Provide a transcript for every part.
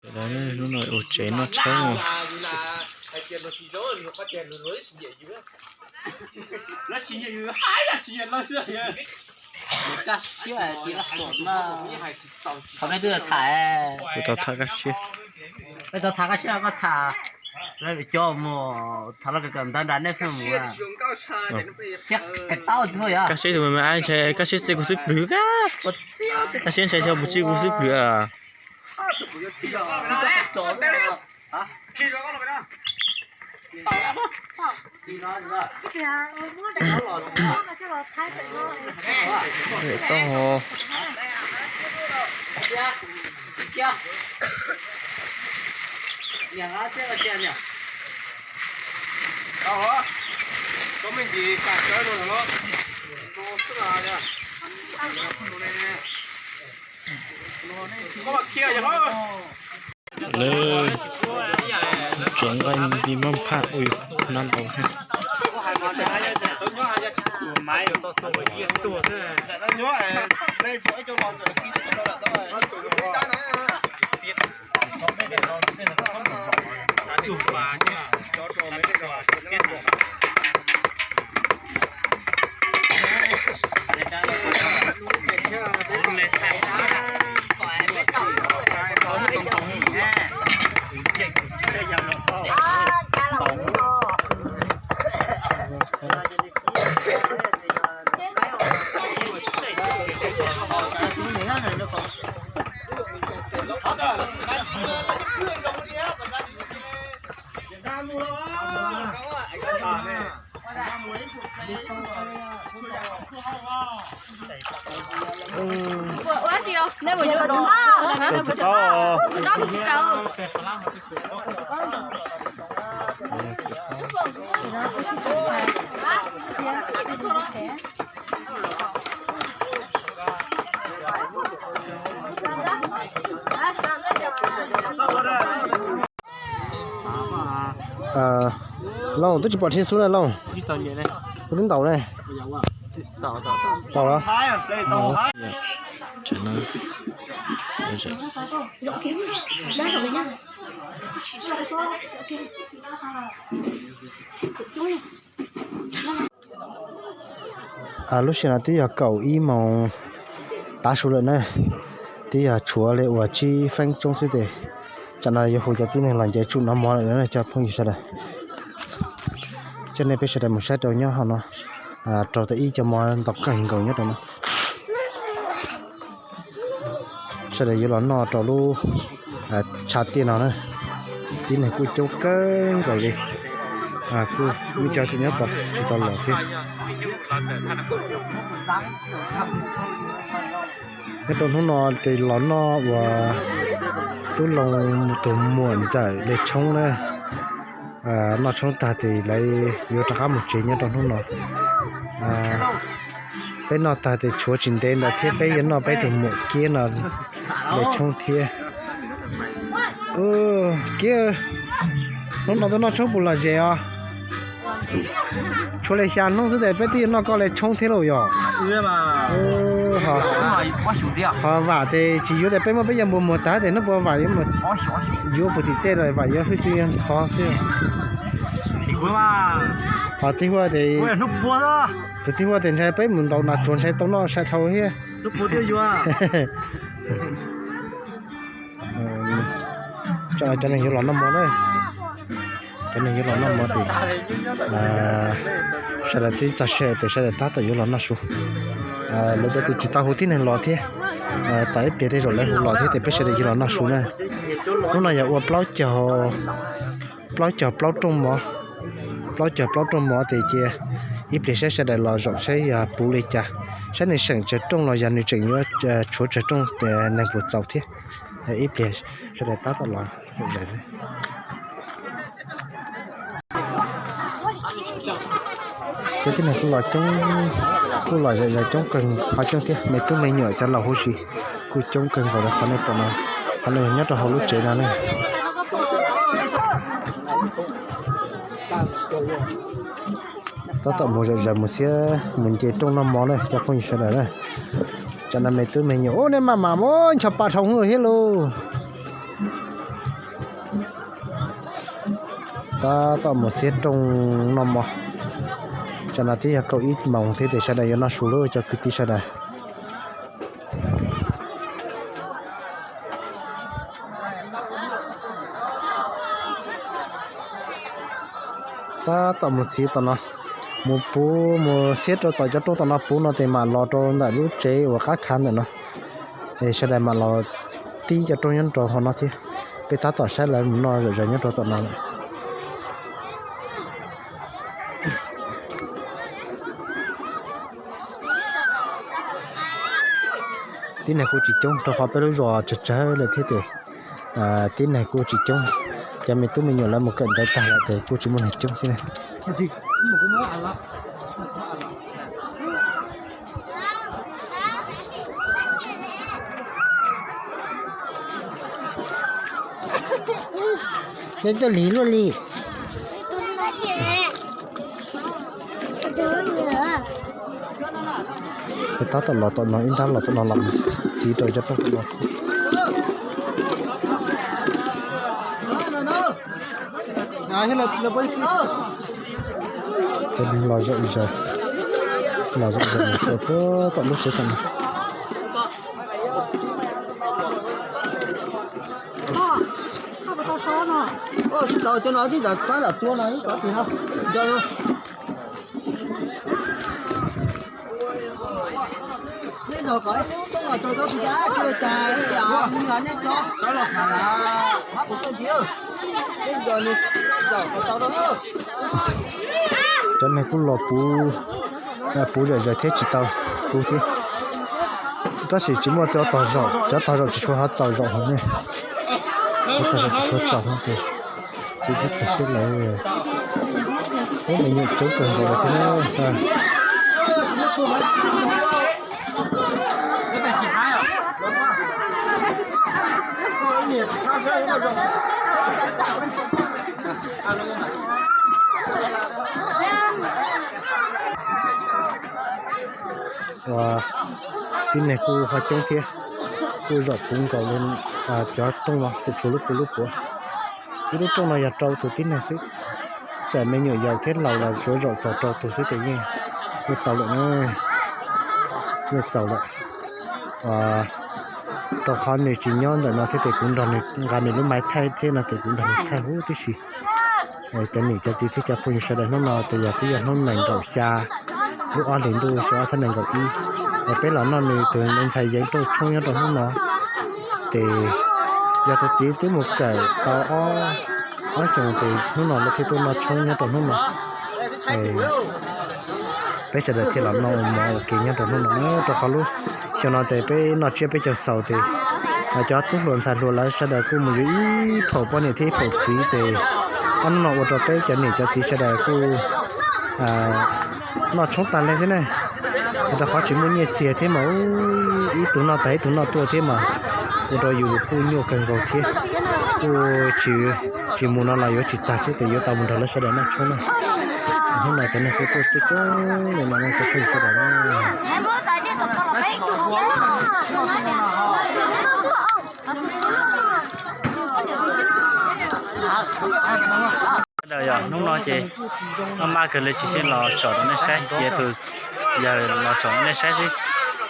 Hnub no ua tsev noj tshoob. Kuv tau tham kaj siab. Peb tau tham kaj siab, koj tham cov mus tham laj kawm ntawv nrad nej pheej mus. Kaj siab tus me me ab ntshai kaj siab txij kuv xub plwg. Kaj siab ntshai xyov puas txij kuv xub plwg. Lawv tsuav nqaij me npis maj phaj ua yus nab ntaus thiab. Looj, twb tsis pom thiab xub na Looj. Kuv twb ntaus ne. Tau los? Lub sij hawm no twb yog kaum ib moos tav su lawm na, twb yog tshuav li uas tsib feeb tsoob xwb tes tsam no yuav hu cov tib neeg los nce tsuj noj mov lawm na cov phooj ywg sawv daws. Coj nej peb sawv daws mus saib rau nyob hauv no, rau tau ib co mov ntau kawg nkaus nyob rau no. Sawv daws yuav los noj rau lub tshav tiaj no na, tib neeg kuj coob kawg nkaus li, kuj muaj cov tseem nyob tod tsis tau los thiab. Nyob rau hnub no ces los noj uas tub Loo tus muam ntxawm li tshoob na. Noj tshoob tag ces lawv yuav rov qab mus tsev nyob rau hnub no. Peb noj tag ces tshuav tsis ntev ntawd thiab peb yuav noj peb tus muam Kiab no li tshoob thiab. Kiab, hnub no tuaj noj tshoob puas lom zem os? Tshuav li xya hnub xwb tes peb twb yuav noj koj li tshoob thiab lauj yog? Ho vam tes tsis yuav tes peb muab peb yag npua muag tag tes hnub puas vam yuav puas tim tej los vam yuav hwj txwv yuav ntxhov xwb. Ho txij huaj tes, tus txij huaj tes ntshai peb mus ntaus nas tsuag ntshai tau noj sai dhau thiab. Cov neeg yuav los noj mov na, cov neeg yuav los noj mov tes sawv daws twb txog sij hawm pem sawv daws tab tom yuav los noj su. Lawv cov tus tsis tau hu tib neeg los thiab, tas ib pliag tej zaum lawv hu los thiab tes peb sawv daws yuav los noj su na. Hnub no yog ua plaub caug plaub rooj mov, plaub caug plaub rooj mov tes cia ib pliag saib sawv daws los zaum saib yog puv li cas, saib nws seem tsawg rooj los yog nws tseem yuav tshuav tsawg rooj, neeg puas txaus thiab. Ib pliag sawv daws tab tom los. Cov tib neeg kuj los coob, kuj los zom zaws coob kawg, qhov coob thiab me tub me nyuam cov laus huv si kuj coob kawg nkaus li qhov nej pom no. Qhov no yog nyob rau hauv lub tsev no ne. Tab tom mus zom zaws mus xiab mus nce rooj noj mov na cov phooj ywg sawv daws na. Cov no me tub me nyuam ub nej maj mam mus ncho pa dhau hwv thiab lauj. Tab tom mus xiab rooj noj mov. Tsam no twb yog kaum ib moos thiab ces sawv daws yuav noj su lawm cov kwv tij sawv daws. Tab tom mus txiv tom no, mus puv mus xiab rau tom cov rooj tom no puv no ces mam los rau ntawm lub tsev uas qab khav ntawm no. Es sawv daws mam los tib cov rooj nyob rau hauv no thiab. Peb tab tom saib lawv mus noj zom zaws nyob rau tom no lawm. Tib neeg kuj tsis coob rau qhov peb lub zos tsawg tsawg lawm thiab ces tib neeg kuj tsis coob. Cov me tub me nyuam lawv mus kawm ntawv tag lawm ces kuj tsis muaj neeg coob thiab. Cov tuaj lig luaj li. Tab tom los tom no ib nrab los tom no los txiv rau cov rooj tom no. Cov neeg los zom zaws, los zom zaws mus rau puag tom lub tsev tom no. Cov neeg kuj los puv, puv zom zaws thiab tsis tau puv thiab. Tab sis tsis muaj cov tog zaum, cov tog zaum tsis tshua ho txaus zaum hauv ne. Cov tog zaum tsis tshua txaus hauv ces txiv thiab pawg sib lawv, ub, me nyuam coob kawg nkaus lawm thiab na. Ua, tib neeg kuj ho coob thiab, kuj zaum puv nkaus li cov rooj no txhua txhua lub puv lub puv. Ib lub rooj no yog rau tus tib neeg xwb, txawm me nyuam yaus thiab laus los tsuav zaum txog rau tus xwb ces yeej, yeej tau lawm na, yeej txaus lawm. Rau qhov nws tsis nyob ntawm no thiab ces kuv nrog nws nqa nws lub maiv thaij thiab no ces kuv nrog nws thaij huv tib si. Cov niam cov txiv thiab cov phooj ywg sawv daws, hnub no ces yog twb yog hnub nees nkaum xya lub ob hlis ntuj xyoo ob txhiab nees nkaum ib, peb los noj nws tus me ntxhais Yeev Rauj tshoob nyob rau hnub no. Ces yog tus txiv twb mus kawm tau ob xyoos ces hnub no lawv thiaj tuaj noj tshoob nyob rau hnub no. Peb sawv daws thiaj los noj mov ua ke nyob rau hnub no, rau qhov lub xyoo no ces peb noj tsiab peb caug xaus ces cov tub hluas ntxhais hluas lawv sawv daws kuj mus yuav ib phaum poj niam thiab ib phaum txiv ces ob hnub no ua rau peb cov niam cov txiv sawv daws kuj noj tshoob tag li xwb ne. Rau qhov tsis muaj nyiaj txiag thiab mas ib tug noj tag ib tug noj tuaj thiab mas ua rau yus kuj nyuaj kawg nkaus thiab. Kuj tsis, tsis mus no los yuav tsis tag thiab ces yuav tau mus nrog lawv sawv daws noj tshoob na. Hnub no cov neeg kuj tuaj coob coob li no ne cov phooj ywg sawv daws na. Sawv daws yog hnub no ces maj maj kawg li tsis xyeej los tsom rau nej saib, ces tus yawg los tsom rau nej saib xwb.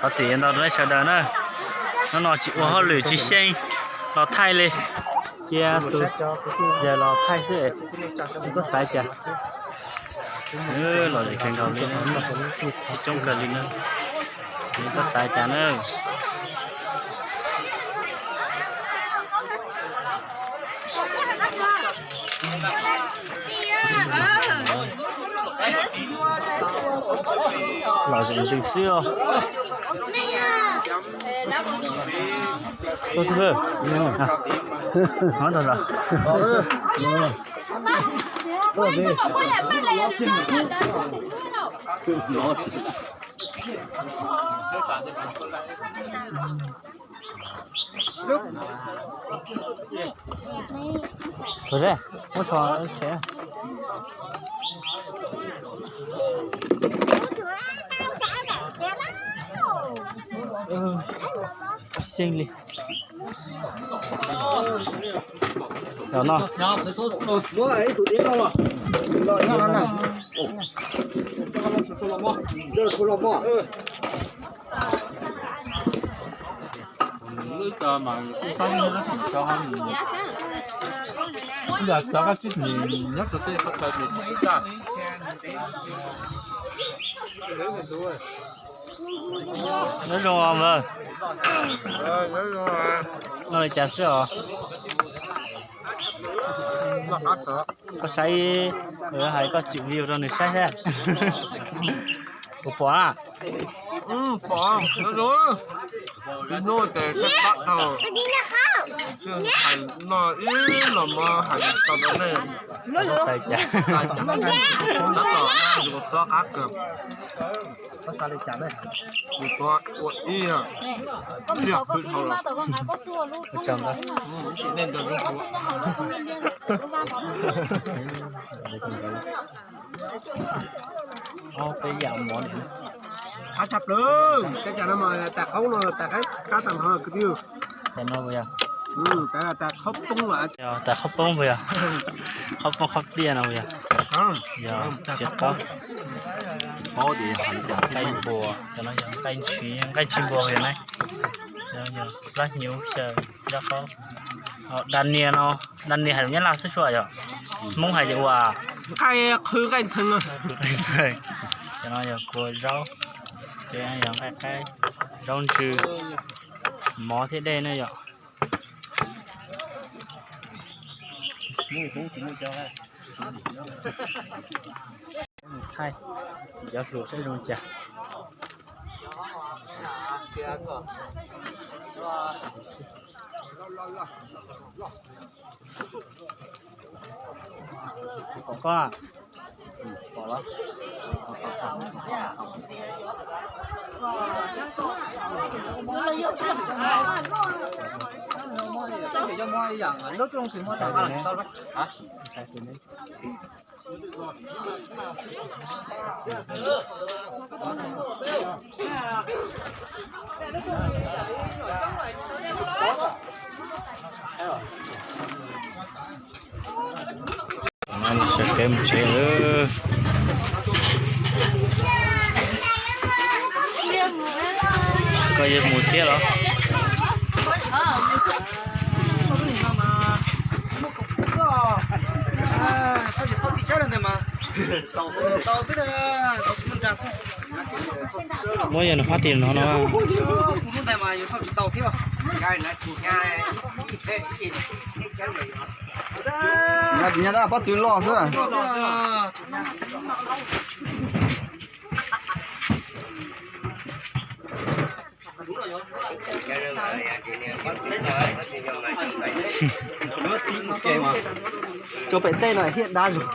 Thov txim ntau rau nej sawv daws na. Hnub no tsis ua hauj lwm tsis xyeej los thaij li, cia tus yawg los thaij xwb. Tsis txhob xav cas, los zem kawg nkaus li, tsis coob kawg li na. Tsis txhob xav cas na. Los zem ntws xwb os. Tus xib fwb, hnov tau los. Tus seb, muab so tsev. Xyeej li. Los no. Nyob zoo os npawg. Noj li cas xwb os? Koj saib, hais koj tsim view rau nws saib thiab. Puas pom na? Pom, nyob zoo. Ib hnub ces koj pab tau, hais no ib los mov hais tau rau nej. Xav cas, tab tom yus txob qab kawg. Kuv tuav ua ib, ib hauv los. Ob peb yam mov li. Qab tshaj plaws, tej cas no mas tas qhaub no tas qab tas no kwv tij. Tas no puas yog? Tas qhaub poob puas yog? Qhaub poob qhaub pliaj no puas yog? Yog txiv qaub. Nqaij npua, cov no yog nqaij ntshiv, nqaij ntshiv npua yog na. Yog plab hnyuv xyaw, nqaij qaub. Da nias no, da nias hais lus Nyab Laj xwb sua yom. Hmoob hais tias ua nqaij qhwv nqaij ntheev. Cov no yog kua zaub, ces yog nqaij qaib, zaub ntsw, mov thiab dej ne yom. Thaij cov hluas saib zoo cas. Pom koj. Sawv kev mus tsev lawm. Koj yuav mus thiab los? Muab yog nws hab tim no no. Nyob tsis nyob tab pob txwv loj xwb. Rau pem tej no thiaj dab zoo.